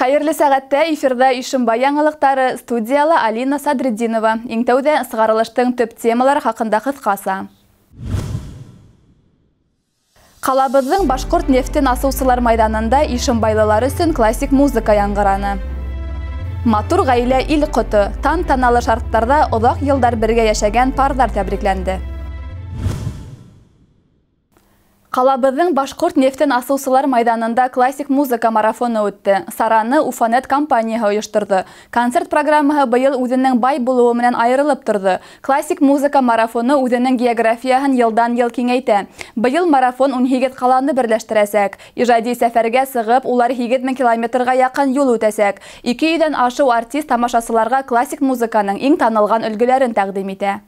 Хәйерле сәғәттә эфирҙа Ишембай яңылыҡтары, студияла Алина Садретдинова. Иң тәүҙә сығарылыштың төп темалары хаҡында ҡыҫҡаса. Ҡалабыҙҙың башҡорт нефтен асыусылар майҙанында ишембайлылар өсөн классик музыка яңғыраны. Матур ғаилә ил ҡото, тантаналы шарттарҙа оҙаҡ йылдар бергә йәшәгән парҙар тәбрикләнде. Ҡалабыҙҙың башҡорт нефтен асыусылар майҙанында классик музыка марафоны үтте. Сараны Уфанет компанияһы ойошторҙо. Концерт программаһы быйыл үҙенең бай булыуы менән айырылып торҙо. Классик музыка марафоны үҙенең географияһын йылдан-йыл киңәйтә. Быйыл марафон 18 ҡаланы берләштерәсәк. Ижади сәфәргә сығып, улар 8000 километрға яҡын юл үтәсәк. 200-дән ашыу артист тамашасыларға классик музыканың иң танылған өлгөләрен тәҡдим итә.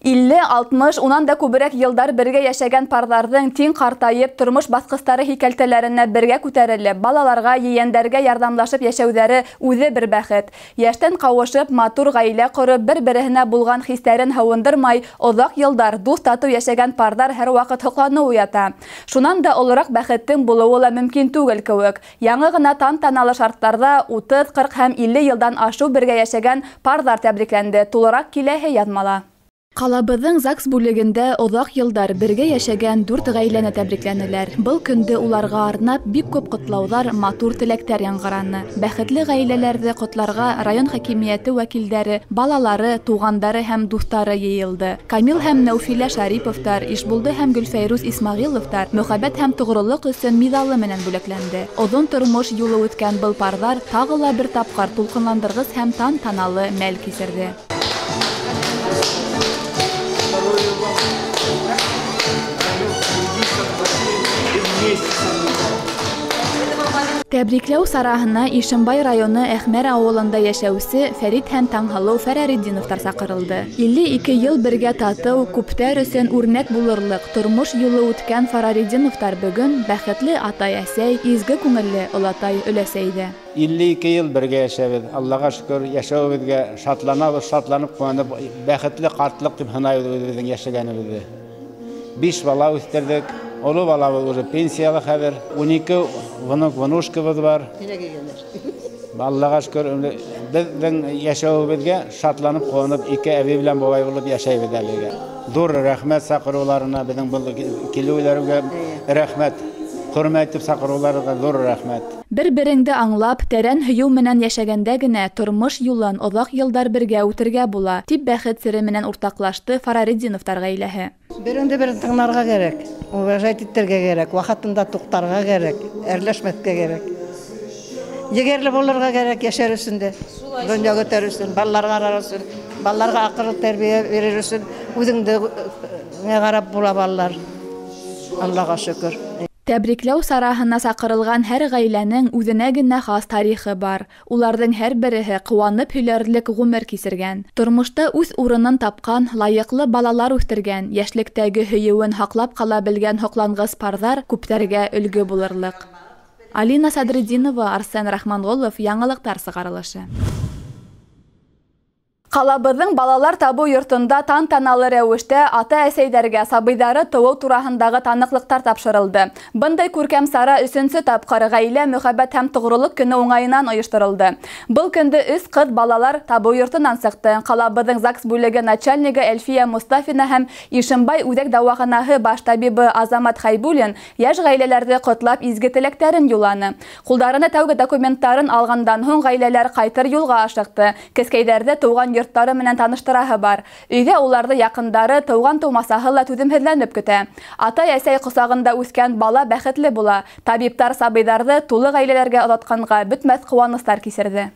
50-60, унан да күберәк йылдар бергә йәшәгән парҙарҙың тиң ҡартайып, тормош баҫҡыстары һикәлтәләренә бергә күтәрелеп, балаларға, ейәндәргә ярҙамлашып йәшәүҙәре үҙе бер бәхет. Йәштән ҡауышып, матур ғаилә ҡороп, бер-береһенә булған хистәрен һыуындырмай, оҙаҡ йылдар дуҫ татыу йәшәгән парҙар һәр ваҡыт һоҡланыу уята. Шунан да олораҡ бәхеттең булыуы ла мөмкин түгел кеүек. Яңы ғына тантаналы шарттарҙа 30, 40 һәм 50 йылдан ашыу бергә йәшәгән парҙар тәбрикләнде. Тулыраҡ киләһе яҙмала. Ҡалабыҙҙың ЗАГС бүлегендә оҙаҡ йылдар бергә йәшәгән 4 ғаиләне тәбрикләнеләр. Был көндө уларға арнап бик күп ҡотлауҙар, матур теләктәр яңғыраны. Бәхетле ғаиләләрҙе ҡотларға район хакимиәте вәкилдәре, балалары, туғандары һәм дуҫтары йыйылды. Камил һәм Нәүфилә Шариповтар, Ишбулды һәм Гөлфәйрүз Исмағиловтар мөхәббәт һәм тоғролоҡ өсөн миҙалы менән бүләкләнде. Оҙон тормош юлы үткән был парҙар тағы ла бер тапҡыр тулҡынландырғыс һәм тантаналы мәл кисерҙе. Тәбрикләү сараһына Ишембай районы Әхмәр ауылында йәшәүсе Фәрит һәм Таңһылыу Фәрәретдиновтар саҡырылды. 52 йыл бергә татыу, күптәр өсөн үрнәк булырлыҡ тормош юлы үткән Фәрәретдиновтар бөгөн бәхетле атай-әсәй, изге күңелле олатай-өләсәй ҙә. 52 йыл бергә йәшәбеҙ. Аллаға шөкөр, йәшәүебеҙгә шатланабыҙ, шатланып ҡыуанып, бәхетле ҡартлыҡ тип һанайбыҙ үҙебеҙҙең йәшәгәнебеҙҙе. 5 бала үҫтерҙек. Оло балабыҙ уже пенсияла хәҙер. 12 внук, внушкабыҙ бар. Аллаға шөкөр, беҙҙең йәшәүебеҙгә шатланып, ҡыуанып, ике әбей белән бабай булып йәшәйбеҙ әлегә. Ҙур рәхмәт саҡырыуларына, беҙҙең был килеүҙәргә рәхмәт. Хөрмәт итеп саҡырыуларға ҙур рәхмәт. Бер-береңде аңлап, тәрән һөйөү менән йәшәгәндә генә тормош юлын оҙаҡ йылдар бергә үтергә була, тип бәхет сере менән уртаҡлашты Фараретдиновтар ғаиләһе. Береңде берен тыңларға кәрәк, уважать итергә кәрәк, ваҡытында туҡтарға кәрәк, әрләшмәҫкә кәрәк. Егәрле булырға кәрәк йәшәр өсөн дә, донъя көтәр өсөн, балаларға ҡарар өсөн, балаларға аҡыллы тәрбиә бирер өсөн үҙеңде ҡарап була балалар. Аллаға шөкөр. Тәбрикләү сараһына саҡырылған һәр ғаиләнең үҙенә генә хас тарихы бар. Уларҙың һәр береһе ҡыуанып һөйләрлек ғүмер кисергән. Тормошта үҙ урынын тапҡан, лайыҡлы балалар үҫтергән, йәшлектәге һөйөүен һаҡлап ҡала белгән һоҡланғыс парҙар күптәргә өлгө булырлыҡ. Алина Садретдинова, Арсен Рахманғолов, яңылыҡтар сығарылышы. Ҡалабыҙҙың балалар табыу йортонда тантаналы рәүештә ата-әсәйҙәргә сабыйҙары тыуыу тураһындағы таныҡлыҡтар тапшырылды. Бындай күркәм сара 3-нсө тапҡыр ғаилә, мөхәббәт һәм тоғролоҡ көнө уңайынан ойошторолдо. Был көндө 3 ҡыҙ балалар табыу йортонан сыҡты. Ҡалабыҙҙың ЗАГС бүлеге начальнигы Әлфиә Мустафина һәм Ишембай үҙәк дауаханаһы баш табибы Азамат Хайбуллин йәш ғаиләләрҙе ҡотлап изге теләктәрен юлланы. Ҡулдарына тәүге документтарын алғандан һуң ғаиләләр ҡайтыр юлға ашыҡты. Кескәйҙәрҙе тыуған йорттары менән таныштыраһы бар. Өйҙә уларҙы яҡындары, тыуған тыумасаһы ла түҙемһеҙләнеп көтә. Атай-әсәй ҡосағында үҫкән бала бәхетле була. Табиптар сабыйҙарҙы тулы ғаиләләргә оҙатҡанға бөтмәҫ ҡыуаныстар кисерҙе.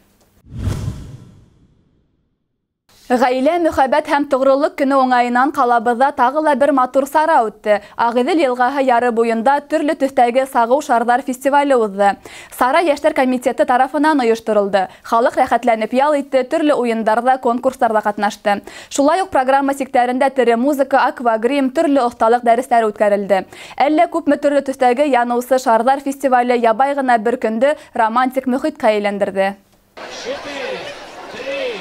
Ғаилә, мөхәббәт һәм тоғролоҡ көнө уңайынан ҡалабыҙҙа тағы ла бер матур сара үтте. Ағиҙел йылғаһы яры буйында төрлө төҫтәге сағыу шарҙар фестивале уҙҙы. Сара йәштәр комитеты тарафынан ойошторолдо. Халыҡ рәхәтләнеп ял итте, төрлө уйындарҙа, конкурстарҙа ҡатнашты. Шулай уҡ программа сиктәрендә тере музыка, аквагрим, төрлө оҫталыҡ дәрестәре үткәрелде. Әллә күпме төрлө төҫтәге яныусы шарҙар фестивале ябай ғына бер көндө романтик мөхиткә әйләндерҙе. 4, 3, 2,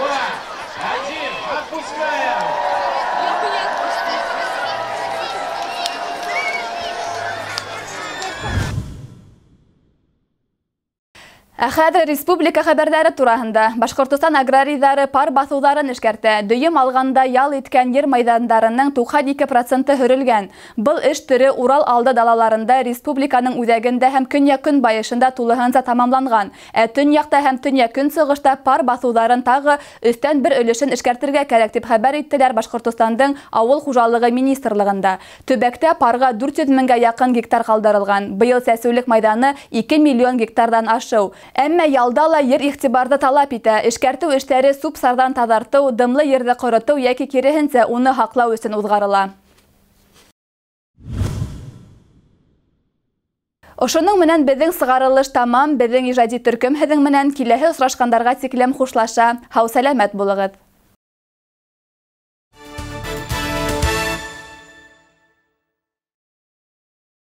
1, отпускаем! Ә хәҙер республика хәбәрҙәре тураһында. Башҡортостан аграрийҙары пар баҫыуҙарын эшкәртә. Дөйөм алғанда ял иткән ер майҙандарының 92% һөрөлгән. Был эш төрө Урал алды далаларында, республиканың үҙәгендә һәм көньяҡ-көнбайышында тулыһынса тамамланған. Ә төньяҡта һәм төньяҡ-көнсығышта пар баҫыуҙарын тағы 1/3 өлөшөн эшкәртергә кәрәк, тип хәбәр иттеләр Башҡортостандың Ауыл хужалығы министрлығында. Төбәктә парға 400 меңгә яҡын гектар ҡалдырылған. Быйыл сәсеүлек майҙаны 2 миллион гектарҙан ашыу. Әммә ялда ла ер иғтибарҙы талап итә. Эшкәртеү эштәре сүп-сарҙан таҙартыу, дымлы ерҙе ҡоротоу йәки киреһенсә уны һаҡлау өсөн уҙғарыла. Ошоноң менән беҙҙең сығарылыш тамам. Беҙҙең ижади төркөм һеҙҙең менән киләһе осрашҡандарға тиклем хушлаша. Һау-сәләмәт булығыҙ.